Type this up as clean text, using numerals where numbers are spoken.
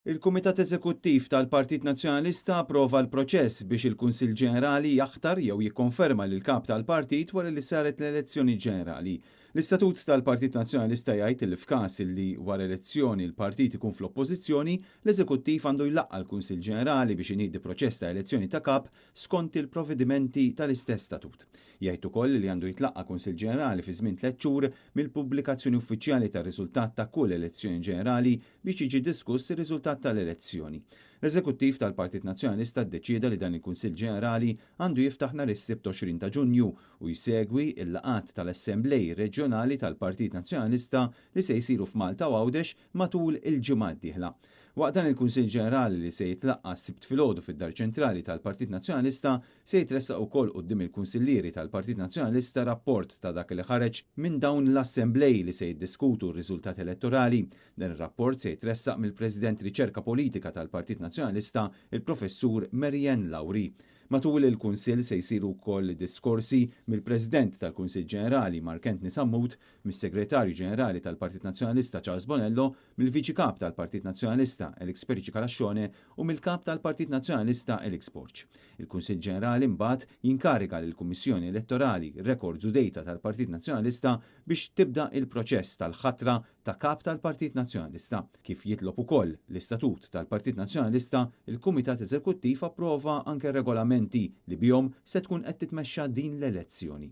Il-Kumitat Eżekuttiv tal-Partit Nazzjonalista approva l-proċess biex il-Kunsill Ġenerali jaħtar jew jikkonferma lill-Kap tal-Partit wara li saret l-elezzjoni ġenerali. L-Istatut tal-Partit Nazzjonalista jgħid li f'każ li wara elezzjoni l-partit ikun fl-Oppożizzjoni, l-Eżekuttiv għandu jlaqqa' l-Kunsill Ġenerali biex iniedi proċess ta' elezzjoni ta' Kap skont il-provvedimenti tal-istess statut. Jgħid ukoll li għandu jitlaqqa' Kunsill Ġenerali fi żmien tlett xhur mill-pubblikazzjoni uffiċjali tar-riżultat ta' kull elezzjoni ġenerali biex jiġi diskuss ir-riżultat tal-elezzjoni. L-Eżekuttiv tal-Partit Nazzjonalista ddeċieda li dan il-Kunsill Ġenerali għandu jiftaħ nhar is-Sibt 20 ta' Ġunju u jsegwi l-laqgħat tal-Assemblej Reġjonali tal-Partit Nazzjonalista li se jsiru f'Malta u Għawdex matul il-ġimgħa d-dieħla. Waqt dan il-Kunsill Ġenerali li se jitlaqqa' s-Sibt filgħodu fid-Dar Ċentrali tal-Partit Nazzjonalista se jitressaq ukoll quddiem il-Kunsillieri tal-Partit Nazzjonalista rapport ta' dak li ħareġ minn dawn l-Assemblej li se jiddiskutu r-riżultat elettorali. Dan ir-rapport se jitressaq mill-President Riċerka Politika tal-Partit Nazzjonalista, il-Professur Marianne Lauri. Matul il-Kunsill se jsiru wkoll diskorsi mill-President tal-Kunsill Ġenerali Mark Anthony Sammut, mis-Segretarju Ġenerali tal-Partit Nazzjonalista Charles Bonello, mill-Viċi Kap tal-Partit Nazzjonalista Alex Perici Calascione u mill-Kap tal-Partit Nazzjonalista Alex Borg. Il-Kunsill Ġenerali mbagħad jinkariga lill-Kummissjoni Elettorali, Records u Data tal-Partit Nazzjonalista biex tibda il-proċess tal-ħatra ta' Kap tal-Partit Nazzjonalista. Kif jitlob ukoll l-Istatut tal-Partit Nazzjonalista, il-Kumitat Eżekuttiv approva anke regolamenti li bihom se tkun qed titmexxa din l-elezzjoni.